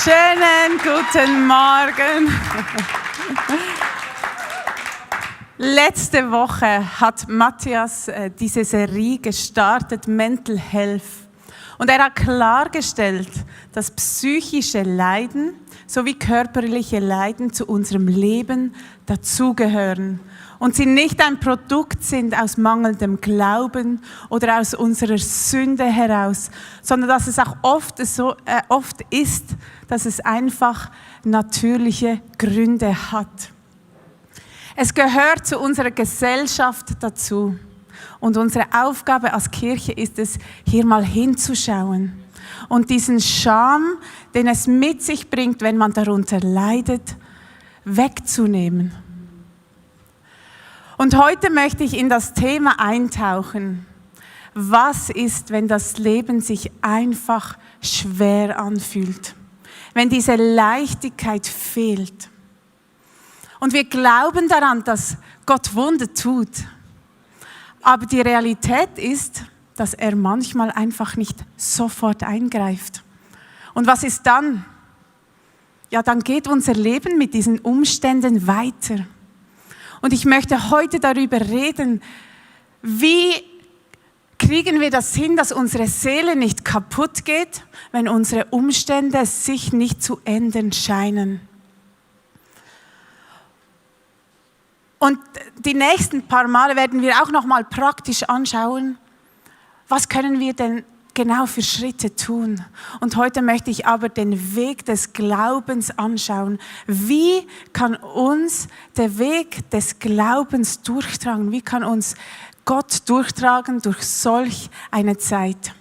Schönen guten Morgen. Letzte Woche hat Matthias diese Serie gestartet, Mental Health. Und er hat klargestellt, dass psychische Leiden sowie körperliche Leiden zu unserem Leben dazugehören und sie nicht ein Produkt sind aus mangelndem Glauben oder aus unserer Sünde heraus, sondern dass es auch oft ist, dass es einfach natürliche Gründe hat. Es gehört zu unserer Gesellschaft dazu. Und unsere Aufgabe als Kirche ist es, hier mal hinzuschauen und diesen Scham, den es mit sich bringt, wenn man darunter leidet, wegzunehmen. Und heute möchte ich in das Thema eintauchen. Was ist, wenn das Leben sich einfach schwer anfühlt? Wenn diese Leichtigkeit fehlt? Und wir glauben daran, dass Gott Wunder tut. Aber die Realität ist, dass er manchmal einfach nicht sofort eingreift. Und was ist dann? Ja, dann geht unser Leben mit diesen Umständen weiter. Und ich möchte heute darüber reden, wie kriegen wir das hin, dass unsere Seele nicht kaputt geht, wenn unsere Umstände sich nicht zu ändern scheinen. Und die nächsten paar Male werden wir auch noch mal praktisch anschauen, was können wir denn genau für Schritte tun. Und heute möchte ich aber den Weg des Glaubens anschauen. Wie kann uns der Weg des Glaubens durchtragen? Wie kann uns Gott durchtragen durch solch eine Zeit?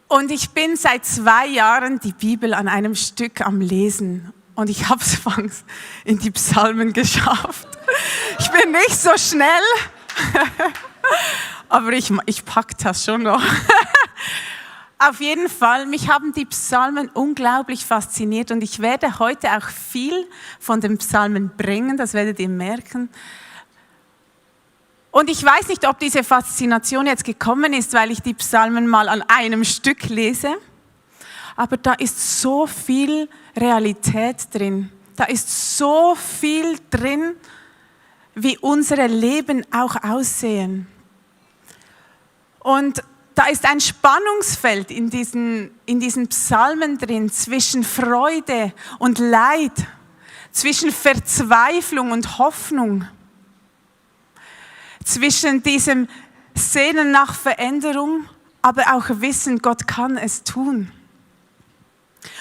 Und ich bin seit 2 Jahren die Bibel an einem Stück am Lesen. Und ich habe es in die Psalmen geschafft. Ich bin nicht so schnell, aber ich packe das schon noch. Auf jeden Fall, mich haben die Psalmen unglaublich fasziniert und ich werde heute auch viel von den Psalmen bringen, das werdet ihr merken. Und ich weiß nicht, ob diese Faszination jetzt gekommen ist, weil ich die Psalmen mal an einem Stück lese. Aber da ist so viel Realität drin. Da ist so viel drin, wie unsere Leben auch aussehen. Und da ist ein Spannungsfeld in diesen Psalmen drin zwischen Freude und Leid, zwischen Verzweiflung und Hoffnung, zwischen diesem Sehnen nach Veränderung, aber auch Wissen, Gott kann es tun.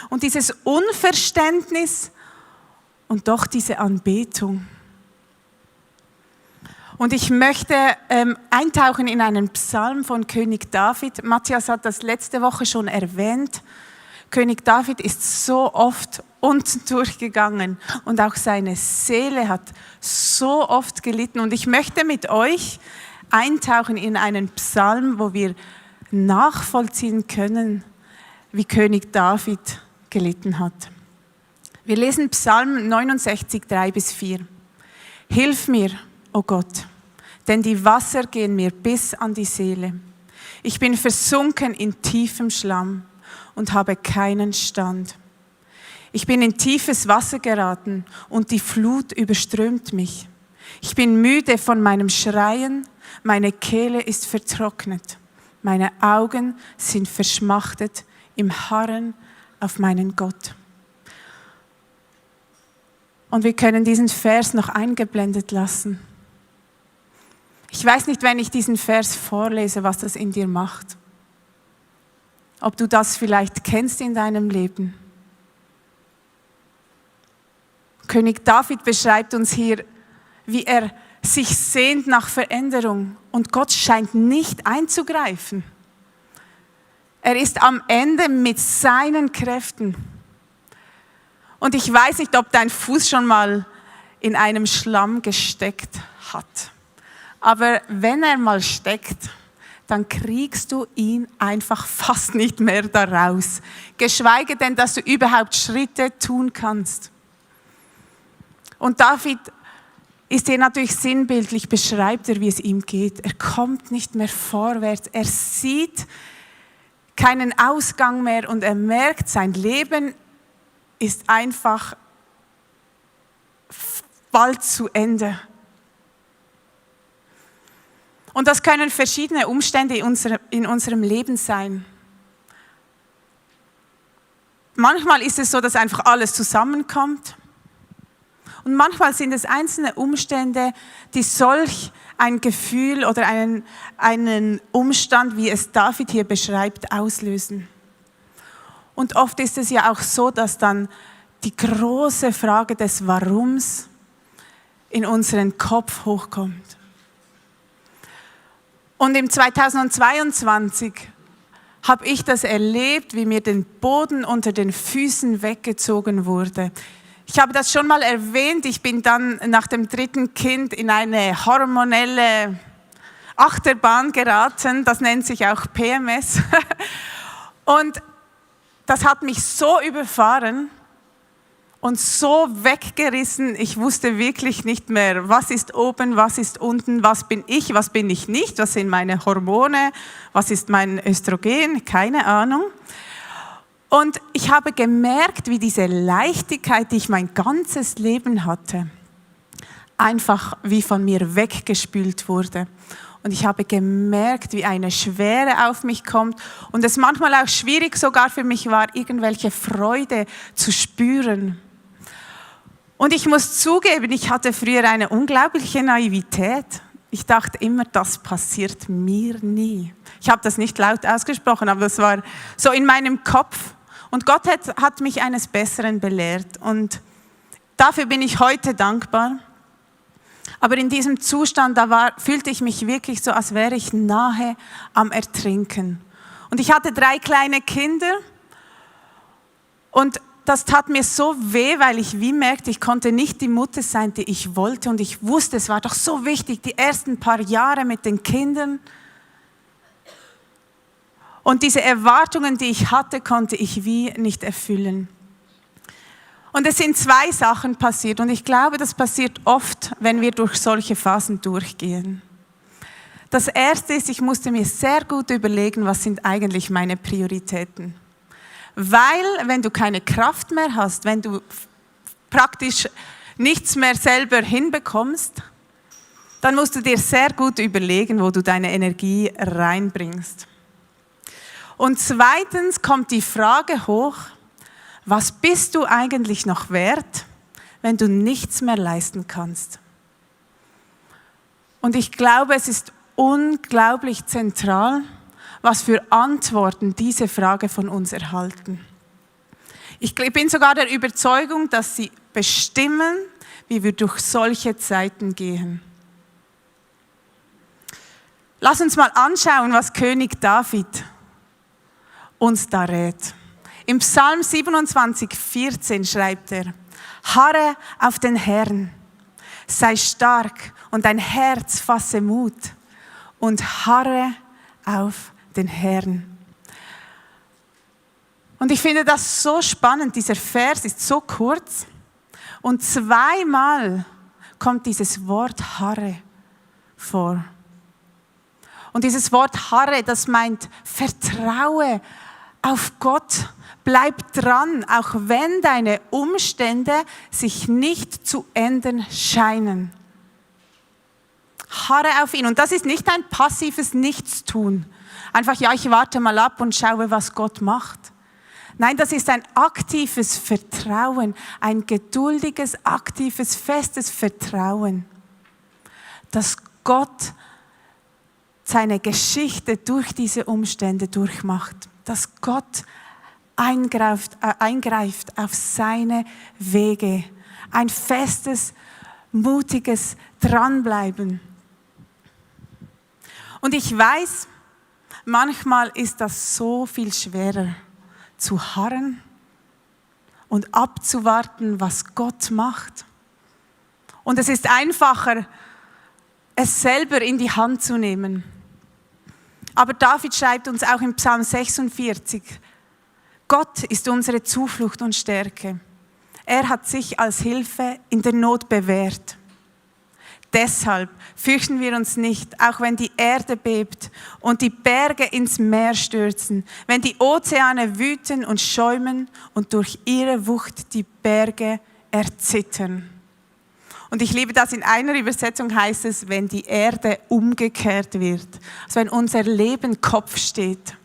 Und dieses Unverständnis und doch diese Anbetung. Und ich möchte eintauchen in einen Psalm von König David. Matthias hat das letzte Woche schon erwähnt. König David ist so oft unten durchgegangen und auch seine Seele hat so oft gelitten. Und ich möchte mit euch eintauchen in einen Psalm, wo wir nachvollziehen können, wie König David gelitten hat. Wir lesen Psalm 69, 3-4. Hilf mir, o Gott, denn die Wasser gehen mir bis an die Seele. Ich bin versunken in tiefem Schlamm und habe keinen Stand. Ich bin in tiefes Wasser geraten und die Flut überströmt mich. Ich bin müde von meinem Schreien, meine Kehle ist vertrocknet. Meine Augen sind verschmachtet im Harren auf meinen Gott. Und wir können diesen Vers noch eingeblendet lassen. Ich weiß nicht, wenn ich diesen Vers vorlese, was das in dir macht. Ob du das vielleicht kennst in deinem Leben. König David beschreibt uns hier, wie er sich sehnt nach Veränderung und Gott scheint nicht einzugreifen. Er ist am Ende mit seinen Kräften. Und ich weiß nicht, ob dein Fuß schon mal in einem Schlamm gesteckt hat. Aber wenn er mal steckt, dann kriegst du ihn einfach fast nicht mehr da raus. Geschweige denn, dass du überhaupt Schritte tun kannst. Und David ist hier natürlich sinnbildlich, beschreibt er, wie es ihm geht. Er kommt nicht mehr vorwärts. Er sieht keinen Ausgang mehr und er merkt, sein Leben ist einfach bald zu Ende. Und das können verschiedene Umstände in unserem Leben sein. Manchmal ist es so, dass einfach alles zusammenkommt. Und manchmal sind es einzelne Umstände, die solch ein Gefühl oder einen Umstand, wie es David hier beschreibt, auslösen. Und oft ist es ja auch so, dass dann die große Frage des Warums in unseren Kopf hochkommt. Und im 2022 habe ich das erlebt, wie mir den Boden unter den Füßen weggezogen wurde. Ich habe das schon mal erwähnt, ich bin dann nach dem 3. Kind in eine hormonelle Achterbahn geraten, das nennt sich auch PMS. Und das hat mich so überfahren und so weggerissen, ich wusste wirklich nicht mehr, was ist oben, was ist unten, was bin ich nicht, was sind meine Hormone, was ist mein Östrogen, keine Ahnung. Und ich habe gemerkt, wie diese Leichtigkeit, die ich mein ganzes Leben hatte, einfach wie von mir weggespült wurde. Und ich habe gemerkt, wie eine Schwere auf mich kommt und es manchmal auch schwierig sogar für mich war, irgendwelche Freude zu spüren. Und ich muss zugeben, ich hatte früher eine unglaubliche Naivität. Ich dachte immer, das passiert mir nie. Ich habe das nicht laut ausgesprochen, aber das war so in meinem Kopf. Und Gott hat mich eines Besseren belehrt. Und dafür bin ich heute dankbar. Aber in diesem Zustand, fühlte ich mich wirklich so, als wäre ich nahe am Ertrinken. Und ich hatte 3 kleine Kinder und das tat mir so weh, weil ich wie merkte, ich konnte nicht die Mutter sein, die ich wollte. Und ich wusste, es war doch so wichtig, die ersten paar Jahre mit den Kindern. Und diese Erwartungen, die ich hatte, konnte ich wie nicht erfüllen. Und es sind 2 Sachen passiert. Und ich glaube, das passiert oft, wenn wir durch solche Phasen durchgehen. Das Erste ist, ich musste mir sehr gut überlegen, was sind eigentlich meine Prioritäten. Weil, wenn du keine Kraft mehr hast, wenn du praktisch nichts mehr selber hinbekommst, dann musst du dir sehr gut überlegen, wo du deine Energie reinbringst. Und zweitens kommt die Frage hoch, was bist du eigentlich noch wert, wenn du nichts mehr leisten kannst? Und ich glaube, es ist unglaublich zentral, was für Antworten diese Frage von uns erhalten. Ich bin sogar der Überzeugung, dass sie bestimmen, wie wir durch solche Zeiten gehen. Lass uns mal anschauen, was König David uns da rät. Im Psalm 27,14 schreibt er: Harre auf den Herrn, sei stark und dein Herz fasse Mut und harre auf den Herrn. Und ich finde das so spannend, dieser Vers ist so kurz und 2-mal kommt dieses Wort harre vor. Und dieses Wort harre, das meint vertraue auf Gott, bleib dran, auch wenn deine Umstände sich nicht zu ändern scheinen. Harre auf ihn. Und das ist nicht ein passives Nichtstun. Einfach, ja, ich warte mal ab und schaue, was Gott macht. Nein, das ist ein aktives Vertrauen, ein geduldiges, aktives, festes Vertrauen, dass Gott seine Geschichte durch diese Umstände durchmacht, dass Gott eingreift auf seine Wege. Ein festes, mutiges Dranbleiben. Und ich weiß, manchmal ist das so viel schwerer, zu harren und abzuwarten, was Gott macht. Und es ist einfacher, es selber in die Hand zu nehmen. Aber David schreibt uns auch im Psalm 46, Gott ist unsere Zuflucht und Stärke. Er hat sich als Hilfe in der Not bewährt. Deshalb fürchten wir uns nicht, auch wenn die Erde bebt und die Berge ins Meer stürzen, wenn die Ozeane wüten und schäumen und durch ihre Wucht die Berge erzittern. Und ich liebe das, in einer Übersetzung heißt es, wenn die Erde umgekehrt wird, also wenn unser Leben Kopf steht.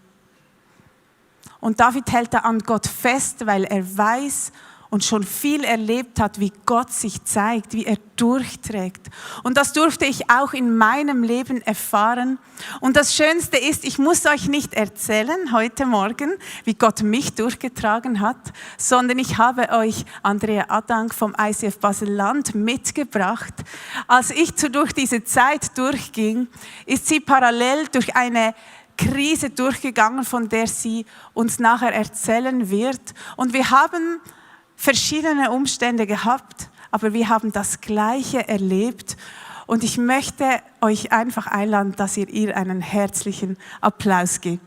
Und David hält da an Gott fest, weil er weiß und schon viel erlebt hat, wie Gott sich zeigt, wie er durchträgt. Und das durfte ich auch in meinem Leben erfahren. Und das Schönste ist, ich muss euch nicht erzählen heute Morgen, wie Gott mich durchgetragen hat, sondern ich habe euch Andrea Adank vom ICF Basel-Land mitgebracht. Als ich durch diese Zeit durchging, ist sie parallel durch eine Krise durchgegangen, von der sie uns nachher erzählen wird. Und wir haben verschiedene Umstände gehabt, aber wir haben das Gleiche erlebt. Und ich möchte euch einfach einladen, dass ihr einen herzlichen Applaus gebt.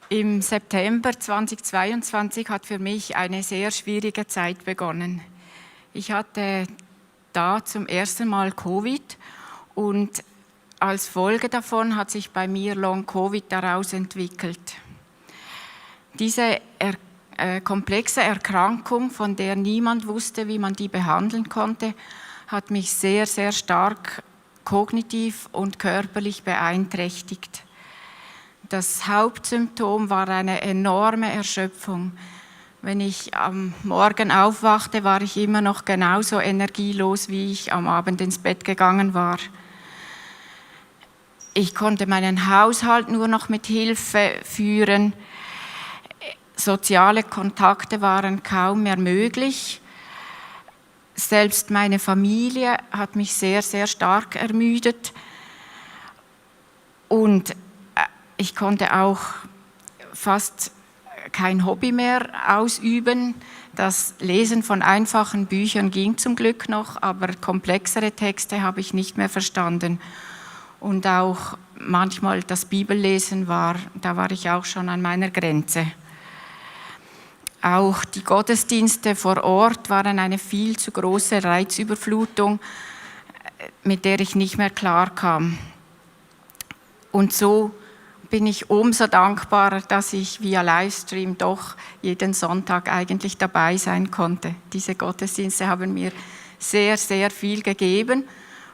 Im September 2022 hat für mich eine sehr schwierige Zeit begonnen. Ich hatte da zum ersten Mal Covid und als Folge davon hat sich bei mir Long-Covid daraus entwickelt. Diese komplexe Erkrankung, von der niemand wusste, wie man die behandeln konnte, hat mich sehr, sehr stark kognitiv und körperlich beeinträchtigt. Das Hauptsymptom war eine enorme Erschöpfung. Wenn ich am Morgen aufwachte, war ich immer noch genauso energielos, wie ich am Abend ins Bett gegangen war. Ich konnte meinen Haushalt nur noch mit Hilfe führen. Soziale Kontakte waren kaum mehr möglich. Selbst meine Familie hat mich sehr, sehr stark ermüdet. Und ich konnte auch fast kein Hobby mehr ausüben. Das Lesen von einfachen Büchern ging zum Glück noch, aber komplexere Texte habe ich nicht mehr verstanden. Und auch manchmal das Bibellesen da war ich auch schon an meiner Grenze. Auch die Gottesdienste vor Ort waren eine viel zu große Reizüberflutung, mit der ich nicht mehr klarkam. Und so bin ich umso dankbarer, dass ich via Livestream doch jeden Sonntag eigentlich dabei sein konnte. Diese Gottesdienste haben mir sehr, sehr viel gegeben.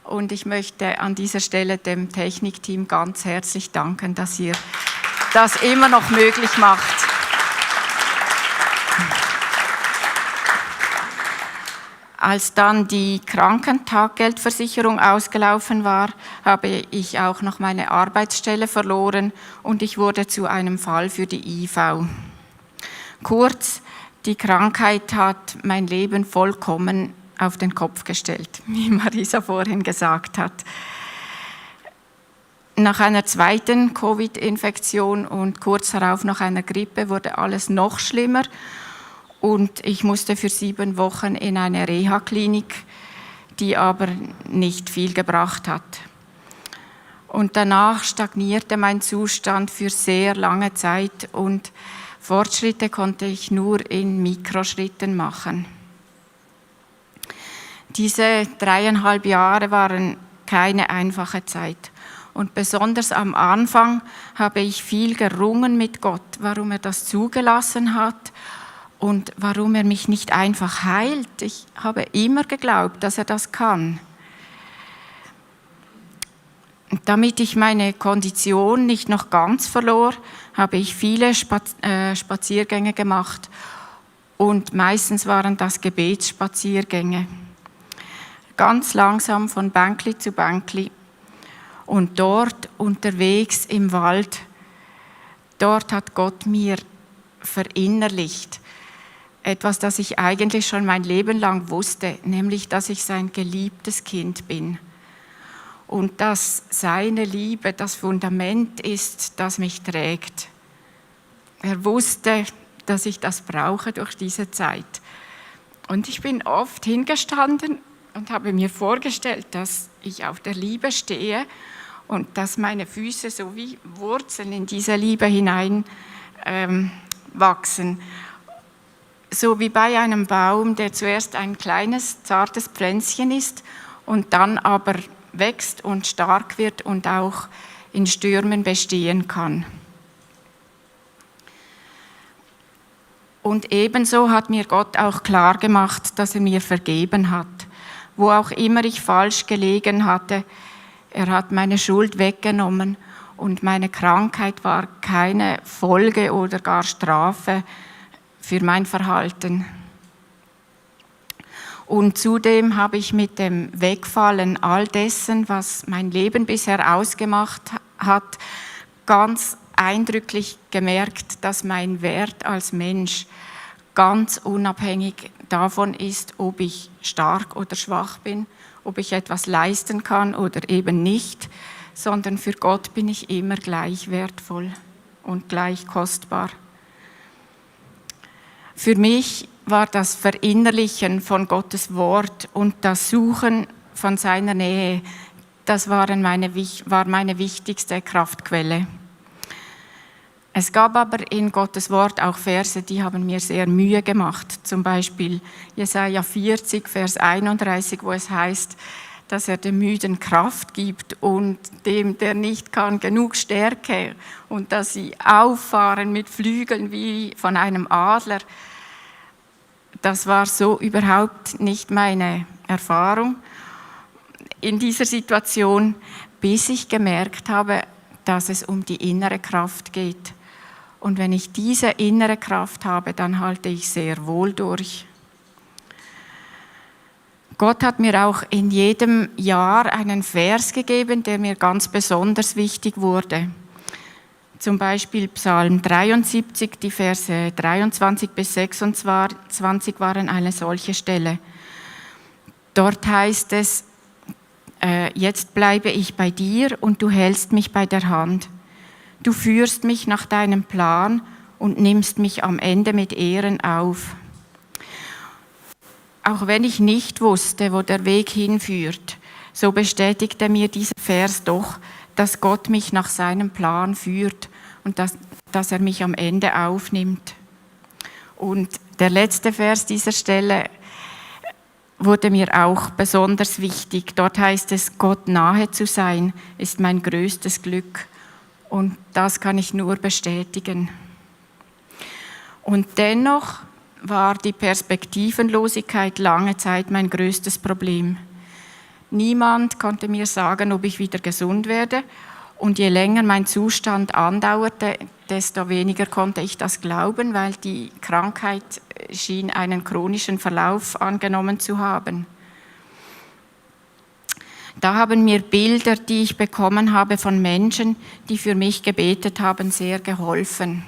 Und ich möchte an dieser Stelle dem Technikteam ganz herzlich danken, dass ihr das immer noch möglich macht. Als dann die Krankentaggeldversicherung ausgelaufen war, habe ich auch noch meine Arbeitsstelle verloren und ich wurde zu einem Fall für die IV. Kurz, die Krankheit hat mein Leben vollkommen auf den Kopf gestellt, wie Marisa vorhin gesagt hat. Nach einer zweiten Covid-Infektion und kurz darauf noch einer Grippe wurde alles noch schlimmer und ich musste für 7 Wochen in eine Reha-Klinik, die aber nicht viel gebracht hat. Und danach stagnierte mein Zustand für sehr lange Zeit und Fortschritte konnte ich nur in Mikroschritten machen. Diese 3,5 Jahre waren keine einfache Zeit. Und besonders am Anfang habe ich viel gerungen mit Gott, warum er das zugelassen hat und warum er mich nicht einfach heilt. Ich habe immer geglaubt, dass er das kann. Und damit ich meine Kondition nicht noch ganz verlor, habe ich viele Spaziergänge gemacht und meistens waren das Gebetsspaziergänge. Ganz langsam von Bänkli zu Bänkli. Und dort unterwegs im Wald, dort hat Gott mir verinnerlicht. Etwas, das ich eigentlich schon mein Leben lang wusste, nämlich, dass ich sein geliebtes Kind bin. Und dass seine Liebe das Fundament ist, das mich trägt. Er wusste, dass ich das brauche durch diese Zeit. Und ich bin oft hingestanden und habe mir vorgestellt, dass ich auf der Liebe stehe und dass meine Füße so wie Wurzeln in diese Liebe hinein wachsen. So wie bei einem Baum, der zuerst ein kleines, zartes Pflänzchen ist und dann aber wächst und stark wird und auch in Stürmen bestehen kann. Und ebenso hat mir Gott auch klar gemacht, dass er mir vergeben hat. Wo auch immer ich falsch gelegen hatte, er hat meine Schuld weggenommen und meine Krankheit war keine Folge oder gar Strafe für mein Verhalten. Und zudem habe ich mit dem Wegfallen all dessen, was mein Leben bisher ausgemacht hat, ganz eindrücklich gemerkt, dass mein Wert als Mensch ganz unabhängig davon ist, ob ich stark oder schwach bin, ob ich etwas leisten kann oder eben nicht, sondern für Gott bin ich immer gleich wertvoll und gleich kostbar. Für mich war das Verinnerlichen von Gottes Wort und das Suchen von seiner Nähe, das war meine wichtigste Kraftquelle. Es gab aber in Gottes Wort auch Verse, die haben mir sehr Mühe gemacht. Zum Beispiel Jesaja 40, Vers 31, wo es heißt, dass er dem Müden Kraft gibt und dem, der nicht kann, genug Stärke und dass sie auffahren mit Flügeln wie von einem Adler. Das war so überhaupt nicht meine Erfahrung in dieser Situation, bis ich gemerkt habe, dass es um die innere Kraft geht. Und wenn ich diese innere Kraft habe, dann halte ich sehr wohl durch. Gott hat mir auch in jedem Jahr einen Vers gegeben, der mir ganz besonders wichtig wurde. Zum Beispiel Psalm 73, die Verse 23 bis 26 waren eine solche Stelle. Dort heißt es, jetzt bleibe ich bei dir und du hältst mich bei der Hand. Du führst mich nach deinem Plan und nimmst mich am Ende mit Ehren auf. Auch wenn ich nicht wusste, wo der Weg hinführt, so bestätigte mir dieser Vers doch, dass Gott mich nach seinem Plan führt und dass er mich am Ende aufnimmt. Und der letzte Vers dieser Stelle wurde mir auch besonders wichtig. Dort heißt es, Gott nahe zu sein, ist mein größtes Glück. Und das kann ich nur bestätigen. Und dennoch war die Perspektivenlosigkeit lange Zeit mein größtes Problem. Niemand konnte mir sagen, ob ich wieder gesund werde. Und je länger mein Zustand andauerte, desto weniger konnte ich das glauben, weil die Krankheit schien einen chronischen Verlauf angenommen zu haben. Da haben mir Bilder, die ich bekommen habe von Menschen, die für mich gebetet haben, sehr geholfen.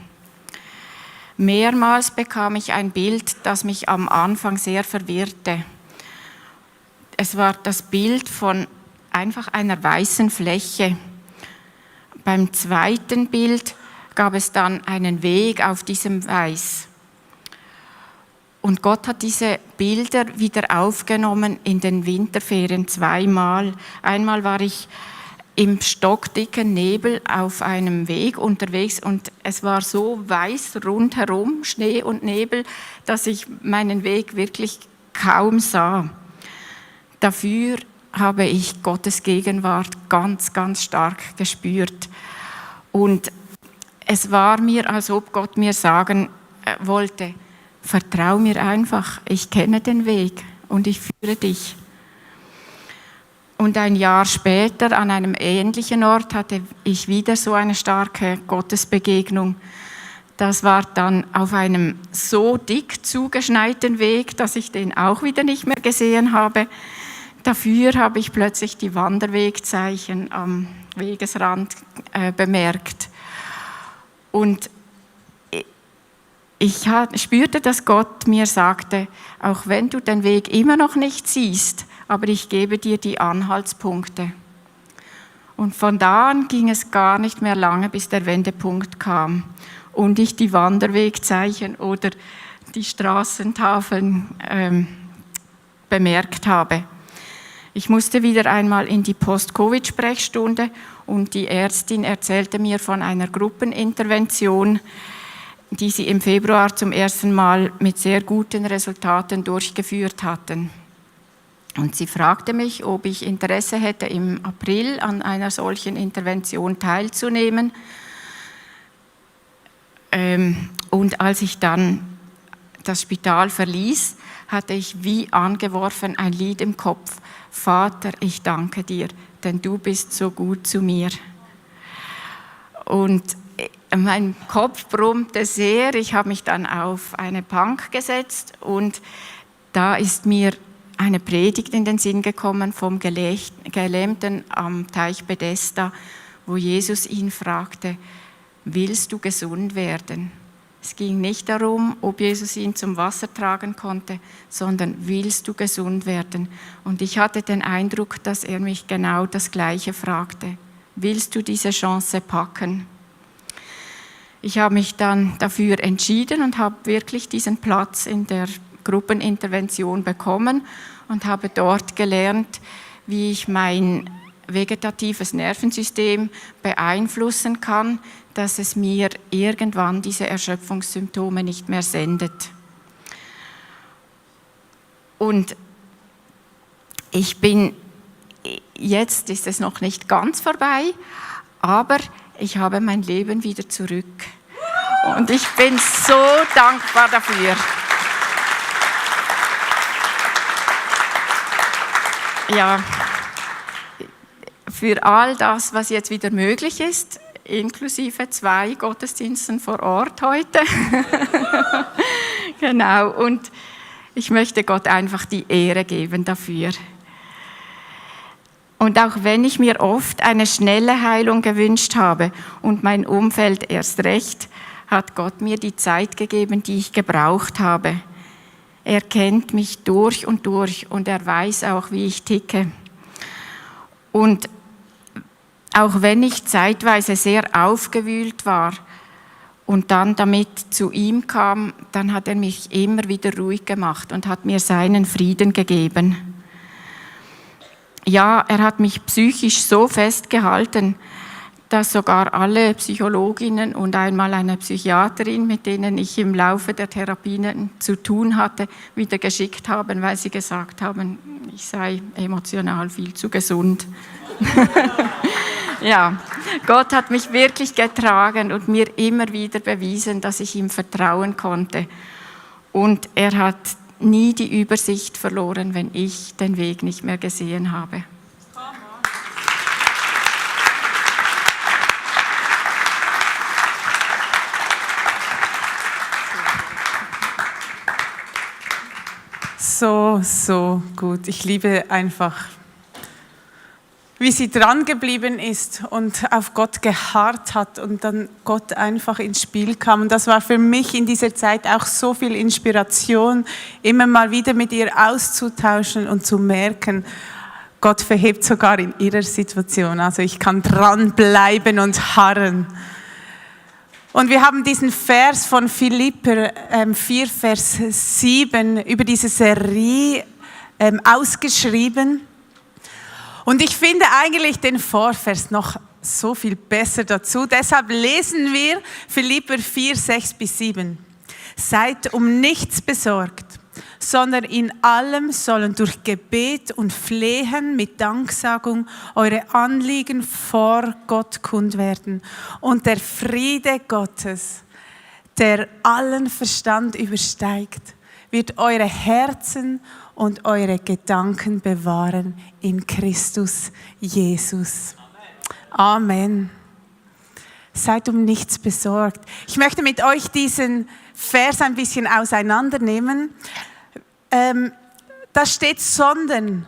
Mehrmals bekam ich ein Bild, das mich am Anfang sehr verwirrte. Es war das Bild von einfach einer weißen Fläche. Beim zweiten Bild gab es dann einen Weg auf diesem Weiß. Und Gott hat diese Bilder wieder aufgenommen in den Winterferien zweimal. Einmal war ich im stockdicken Nebel auf einem Weg unterwegs und es war so weiß rundherum, Schnee und Nebel, dass ich meinen Weg wirklich kaum sah. Dafür habe ich Gottes Gegenwart ganz, ganz stark gespürt. Und es war mir, als ob Gott mir sagen wollte, vertrau mir einfach, ich kenne den Weg und ich führe dich. Und ein Jahr später, an einem ähnlichen Ort, hatte ich wieder so eine starke Gottesbegegnung. Das war dann auf einem so dick zugeschneiten Weg, dass ich den auch wieder nicht mehr gesehen habe. Dafür habe ich plötzlich die Wanderwegzeichen am Wegesrand bemerkt. Und ich spürte, dass Gott mir sagte, auch wenn du den Weg immer noch nicht siehst, aber ich gebe dir die Anhaltspunkte. Und von da an ging es gar nicht mehr lange, bis der Wendepunkt kam und ich die Wanderwegzeichen oder die Straßentafeln bemerkt habe. Ich musste wieder einmal in die Post-Covid-Sprechstunde und die Ärztin erzählte mir von einer Gruppenintervention, die sie im Februar zum ersten Mal mit sehr guten Resultaten durchgeführt hatten. Und sie fragte mich, ob ich Interesse hätte, im April an einer solchen Intervention teilzunehmen. Und als ich dann das Spital verließ, hatte ich wie angeworfen ein Lied im Kopf. Vater, ich danke dir, denn du bist so gut zu mir. Und mein Kopf brummte sehr. Ich habe mich dann auf eine Bank gesetzt und da ist mir eine Predigt in den Sinn gekommen vom Gelähmten am Teich Bethesda, wo Jesus ihn fragte, willst du gesund werden? Es ging nicht darum, ob Jesus ihn zum Wasser tragen konnte, sondern willst du gesund werden? Und ich hatte den Eindruck, dass er mich genau das Gleiche fragte. Willst du diese Chance packen? Ich habe mich dann dafür entschieden und habe wirklich diesen Platz in der Gruppenintervention bekommen und habe dort gelernt, wie ich mein vegetatives Nervensystem beeinflussen kann, dass es mir irgendwann diese Erschöpfungssymptome nicht mehr sendet. Und jetzt ist es noch nicht ganz vorbei, aber ich habe mein Leben wieder zurück. Und ich bin so dankbar dafür. Ja, für all das, was jetzt wieder möglich ist, inklusive 2 Gottesdiensten vor Ort heute. Genau, und ich möchte Gott einfach die Ehre geben dafür. Und auch wenn ich mir oft eine schnelle Heilung gewünscht habe und mein Umfeld erst recht, hat Gott mir die Zeit gegeben, die ich gebraucht habe. Er kennt mich durch und er weiß auch, wie ich ticke. Und auch wenn ich zeitweise sehr aufgewühlt war und dann damit zu ihm kam, dann hat er mich immer wieder ruhig gemacht und hat mir seinen Frieden gegeben. Ja, er hat mich psychisch so festgehalten, dass sogar alle Psychologinnen und einmal eine Psychiaterin, mit denen ich im Laufe der Therapien zu tun hatte, wieder geschickt haben, weil sie gesagt haben, ich sei emotional viel zu gesund. Ja, Gott hat mich wirklich getragen und mir immer wieder bewiesen, dass ich ihm vertrauen konnte. Und er hat nie die Übersicht verloren, wenn ich den Weg nicht mehr gesehen habe. So gut. Ich liebe einfach, wie sie dran geblieben ist und auf Gott geharrt hat und dann Gott einfach ins Spiel kam. Und das war für mich in dieser Zeit auch so viel Inspiration, immer mal wieder mit ihr auszutauschen und zu merken, Gott verhebt sogar in ihrer Situation. Also ich kann dranbleiben und harren. Und wir haben diesen Vers von Philipper 4, Vers 7 über diese Serie ausgeschrieben. Und ich finde eigentlich den Vorvers noch so viel besser dazu. Deshalb lesen wir Philipper 4, 6 bis 7. Seid um nichts besorgt, sondern in allem sollen durch Gebet und Flehen mit Danksagung eure Anliegen vor Gott kund werden. Und der Friede Gottes, der allen Verstand übersteigt, wird eure Herzen und eure Gedanken bewahren in Christus Jesus. Amen. Seid um nichts besorgt. Ich möchte mit euch diesen Vers ein bisschen auseinandernehmen. Da steht, sondern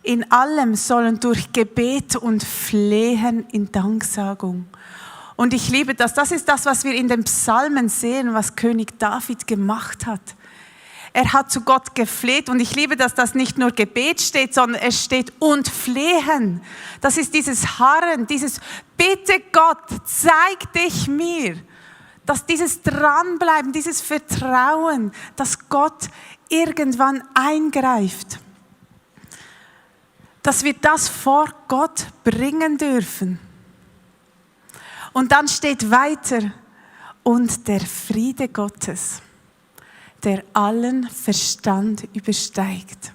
in allem sollen durch Gebet und Flehen in Danksagung. Und ich liebe das. Das ist das, was wir in den Psalmen sehen, was König David gemacht hat. Er hat zu Gott gefleht und ich liebe, dass das nicht nur Gebet steht, sondern es steht und Flehen. Das ist dieses Harren, dieses Bitte Gott, zeig dich mir. Dass dieses Dranbleiben, dieses Vertrauen, dass Gott irgendwann eingreift. Dass wir das vor Gott bringen dürfen. Und dann steht weiter, und der Friede Gottes, der allen Verstand übersteigt.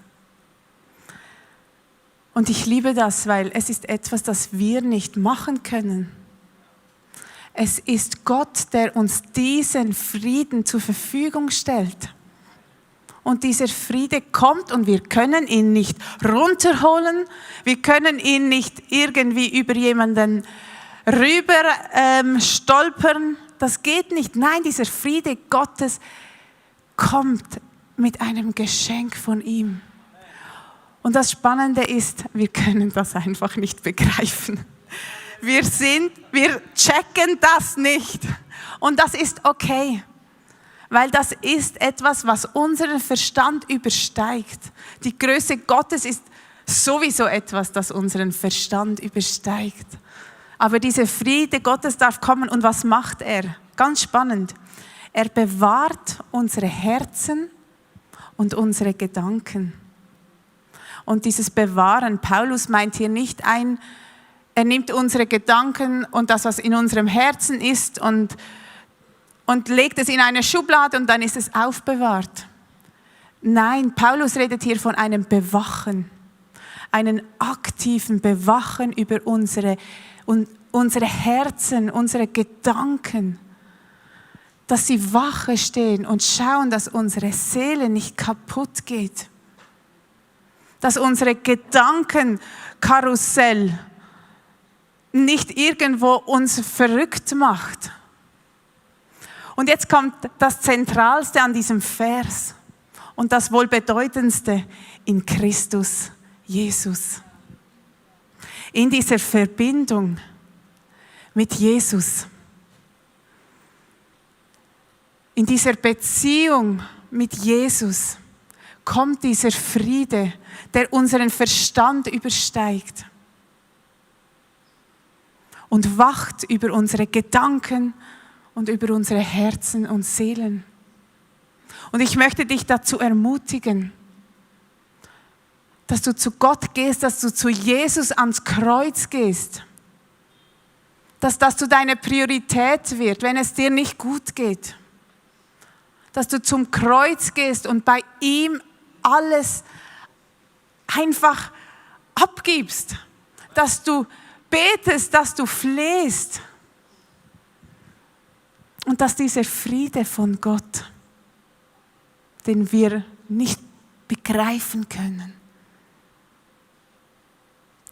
Und ich liebe das, weil es ist etwas, das wir nicht machen können. Es ist Gott, der uns diesen Frieden zur Verfügung stellt. Und dieser Friede kommt und wir können ihn nicht runterholen. Wir können ihn nicht irgendwie über jemanden rüber stolpern. Das geht nicht. Nein, dieser Friede Gottes kommt mit einem Geschenk von ihm. Und das Spannende ist, wir können das einfach nicht begreifen. Wir checken das nicht. Und das ist okay. Weil das ist etwas, was unseren Verstand übersteigt. Die Größe Gottes ist sowieso etwas, das unseren Verstand übersteigt. Aber dieser Friede Gottes darf kommen. Und was macht er? Ganz spannend. Er bewahrt unsere Herzen und unsere Gedanken. Und dieses Bewahren, Paulus meint hier nicht er nimmt unsere Gedanken und das, was in unserem Herzen ist und legt es in eine Schublade und dann ist es aufbewahrt. Nein, Paulus redet hier von einem Bewachen, einen aktiven Bewachen über unsere Herzen, unsere Gedanken, dass sie wache stehen und schauen, dass unsere Seele nicht kaputt geht, dass unsere Gedankenkarussell nicht irgendwo uns verrückt macht. Und jetzt kommt das Zentralste an diesem Vers und das wohl bedeutendste: in Christus Jesus. In dieser Verbindung mit Jesus, in dieser Beziehung mit Jesus kommt dieser Friede, der unseren Verstand übersteigt und wacht über unsere Gedanken und über unsere Herzen und Seelen. Und ich möchte dich dazu ermutigen, dass du zu Gott gehst, dass du zu Jesus ans Kreuz gehst, dass das zu deiner Priorität wird, wenn es dir nicht gut geht, dass du zum Kreuz gehst und bei ihm alles einfach abgibst, dass du betest, dass du flehst und dass dieser Friede von Gott, den wir nicht begreifen können,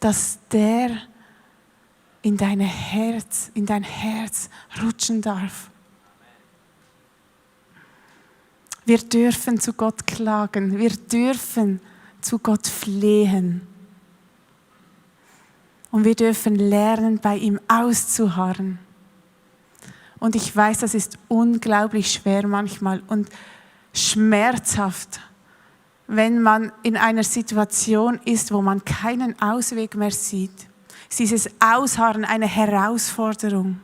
dass der in dein Herz rutschen darf. Wir dürfen zu Gott klagen, wir dürfen zu Gott flehen. Und wir dürfen lernen, bei ihm auszuharren. Und ich weiß, das ist unglaublich schwer manchmal und schmerzhaft, wenn man in einer Situation ist, wo man keinen Ausweg mehr sieht. Ist dieses Ausharren eine Herausforderung.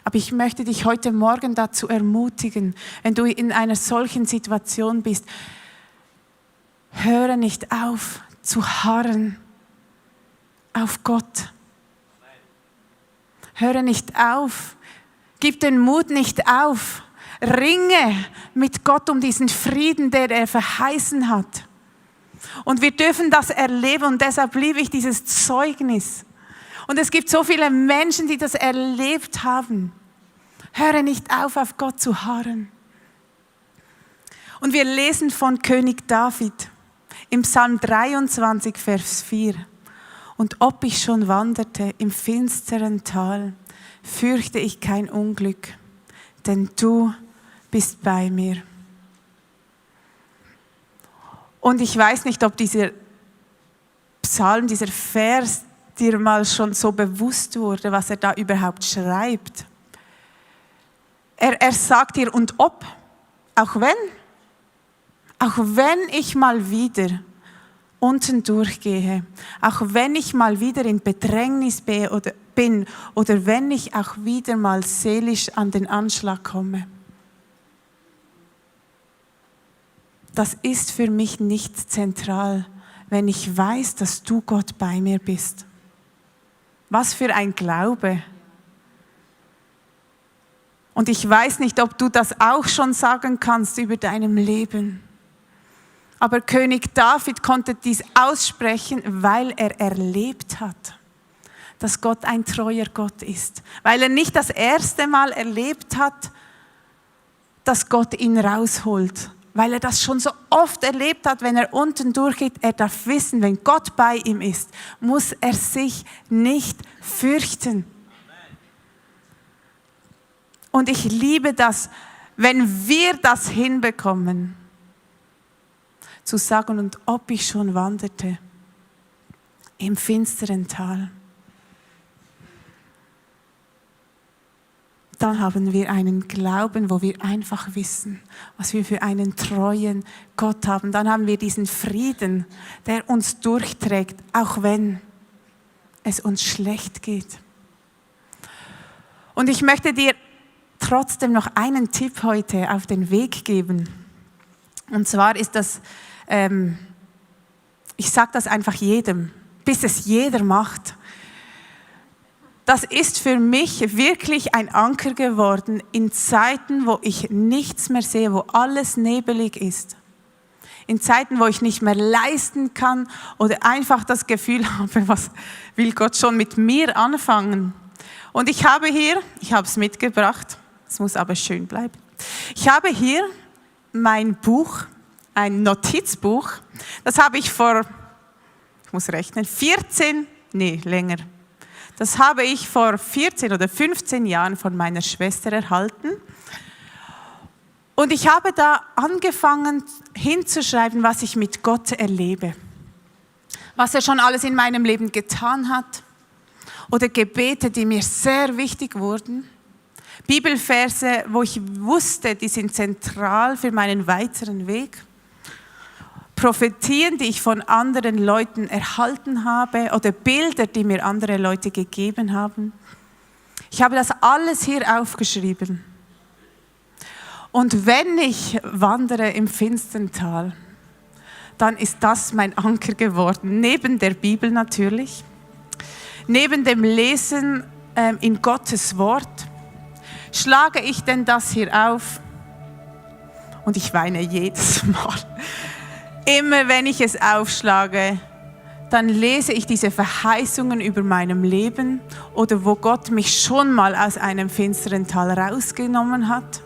Aber ich möchte dich heute Morgen dazu ermutigen, wenn du in einer solchen Situation bist, höre nicht auf zu harren auf Gott. Höre nicht auf, gib den Mut nicht auf, ringe mit Gott um diesen Frieden, der er verheißen hat. Und wir dürfen das erleben und deshalb liebe ich dieses Zeugnis. Und es gibt so viele Menschen, die das erlebt haben. Höre nicht auf Gott zu harren. Und wir lesen von König David im Psalm 23, Vers 4. Und ob ich schon wanderte im finsteren Tal, fürchte ich kein Unglück, denn du bist bei mir. Und ich weiß nicht, ob dieser Psalm, dieser Vers dir mal schon so bewusst wurde, was er da überhaupt schreibt. Er sagt dir, und ob, auch wenn ich mal wieder unten durchgehe, auch wenn ich mal wieder in Bedrängnis bin oder wenn ich auch wieder mal seelisch an den Anschlag komme. Das ist für mich nicht zentral, wenn ich weiß, dass du Gott bei mir bist. Was für ein Glaube. Und ich weiß nicht, ob du das auch schon sagen kannst über deinem Leben. Aber König David konnte dies aussprechen, weil er erlebt hat, dass Gott ein treuer Gott ist. Weil er nicht das erste Mal erlebt hat, dass Gott ihn rausholt. Weil er das schon so oft erlebt hat, wenn er unten durchgeht. Er darf wissen, wenn Gott bei ihm ist, muss er sich nicht fürchten. Und ich liebe das, wenn wir das hinbekommen, zu sagen, und ob ich schon wanderte im finsteren Tal, dann haben wir einen Glauben, wo wir einfach wissen, was wir für einen treuen Gott haben. Dann haben wir diesen Frieden, der uns durchträgt, auch wenn es uns schlecht geht. Und ich möchte dir trotzdem noch einen Tipp heute auf den Weg geben. Und zwar ist das, ich sage das einfach jedem, bis es jeder macht. Das ist für mich wirklich ein Anker geworden in Zeiten, wo ich nichts mehr sehe, wo alles nebelig ist. In Zeiten, wo ich nicht mehr leisten kann oder einfach das Gefühl habe, was will Gott schon mit mir anfangen. Und ich habe es mitgebracht, es muss aber schön bleiben. Ich habe hier mein Buch, ein Notizbuch, das habe ich Das habe ich vor 14 oder 15 Jahren von meiner Schwester erhalten. Und ich habe da angefangen hinzuschreiben, was ich mit Gott erlebe. Was er schon alles in meinem Leben getan hat. Oder Gebete, die mir sehr wichtig wurden. Bibelverse, wo ich wusste, die sind zentral für meinen weiteren Weg. Prophetien, die ich von anderen Leuten erhalten habe oder Bilder, die mir andere Leute gegeben haben. Ich habe das alles hier aufgeschrieben. Und wenn ich wandere im finsteren Tal, dann ist das mein Anker geworden. Neben der Bibel natürlich, neben dem Lesen in Gottes Wort, schlage ich denn das hier auf und ich weine jedes Mal. Immer wenn ich es aufschlage, dann lese ich diese Verheißungen über meinem Leben oder wo Gott mich schon mal aus einem finsteren Tal rausgenommen hat.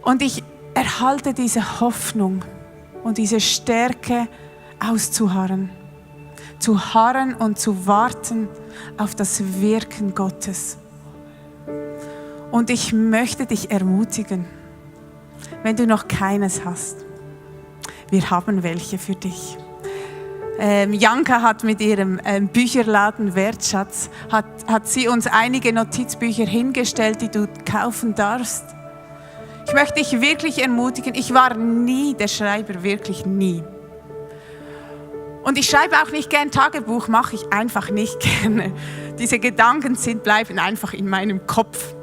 Und ich erhalte diese Hoffnung und diese Stärke auszuharren. Zu harren und zu warten auf das Wirken Gottes. Und ich möchte dich ermutigen, wenn du noch keines hast. Wir haben welche für dich. Janka hat mit ihrem Bücherladen Wertschatz, hat sie uns einige Notizbücher hingestellt, die du kaufen darfst. Ich möchte dich wirklich ermutigen, ich war nie der Schreiber, wirklich nie. Und ich schreibe auch nicht gern Tagebuch, mache ich einfach nicht gerne. Diese Gedanken bleiben einfach in meinem Kopf.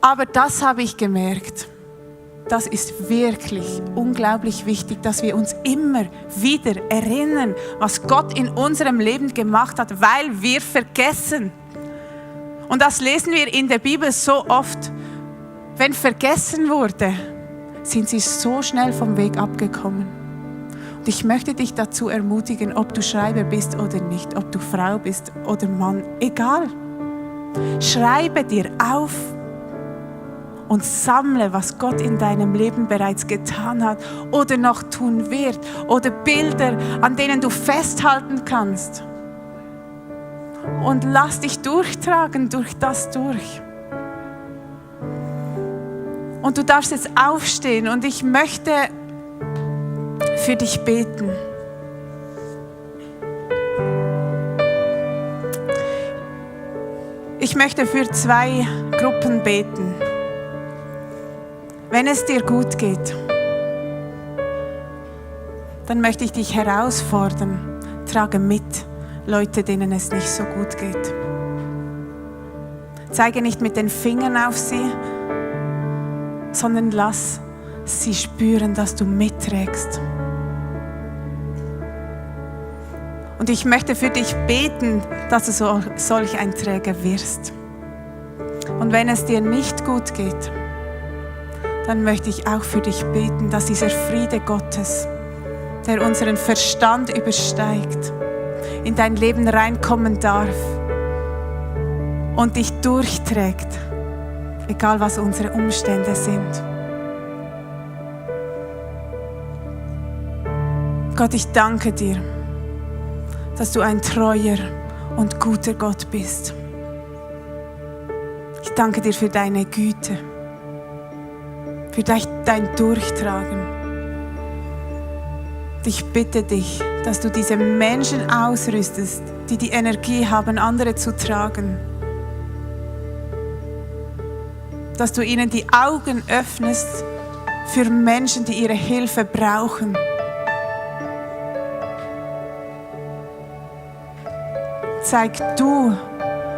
Aber das habe ich gemerkt. Das ist wirklich unglaublich wichtig, dass wir uns immer wieder erinnern, was Gott in unserem Leben gemacht hat, weil wir vergessen. Und das lesen wir in der Bibel so oft. Wenn vergessen wurde, sind sie so schnell vom Weg abgekommen. Und ich möchte dich dazu ermutigen, ob du Schreiber bist oder nicht, ob du Frau bist oder Mann, egal. Schreibe dir auf und sammle, was Gott in deinem Leben bereits getan hat oder noch tun wird. Oder Bilder, an denen du festhalten kannst. Und lass dich durchtragen durch das durch. Und du darfst jetzt aufstehen und ich möchte für dich beten. Ich möchte für 2 Gruppen beten. Wenn es dir gut geht, dann möchte ich dich herausfordern, trage mit Leute, denen es nicht so gut geht. Zeige nicht mit den Fingern auf sie, sondern lass sie spüren, dass du mitträgst. Und ich möchte für dich beten, dass du solch ein Träger wirst. Und wenn es dir nicht gut geht, dann möchte ich auch für dich beten, dass dieser Friede Gottes, der unseren Verstand übersteigt, in dein Leben reinkommen darf und dich durchträgt, egal was unsere Umstände sind. Gott, ich danke dir, dass du ein treuer und guter Gott bist. Ich danke dir für deine Güte, für dein Durchtragen. Ich bitte dich, dass du diese Menschen ausrüstest, die die Energie haben, andere zu tragen. Dass du ihnen die Augen öffnest für Menschen, die ihre Hilfe brauchen. Zeig du,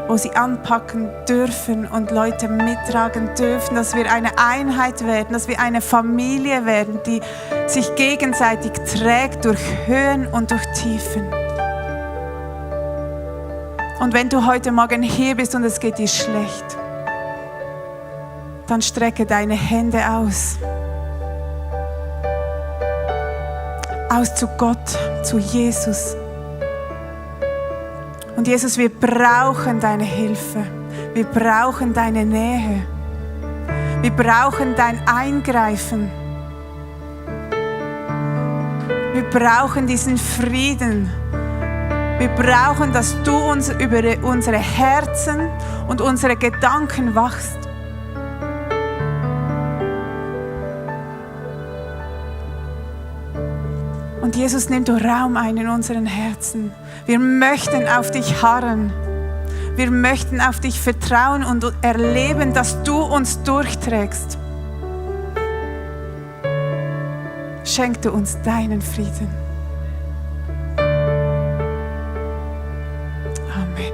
wo sie anpacken dürfen und Leute mittragen dürfen, dass wir eine Einheit werden, dass wir eine Familie werden, die sich gegenseitig trägt durch Höhen und durch Tiefen. Und wenn du heute Morgen hier bist und es geht dir schlecht, dann strecke deine Hände aus. Aus zu Gott, zu Jesus. Und Jesus, wir brauchen deine Hilfe. Wir brauchen deine Nähe. Wir brauchen dein Eingreifen. Wir brauchen diesen Frieden. Wir brauchen, dass du uns über unsere Herzen und unsere Gedanken wachst. Und Jesus, nimm du Raum ein in unseren Herzen. Wir möchten auf dich harren. Wir möchten auf dich vertrauen und erleben, dass du uns durchträgst. Schenk du uns deinen Frieden. Amen.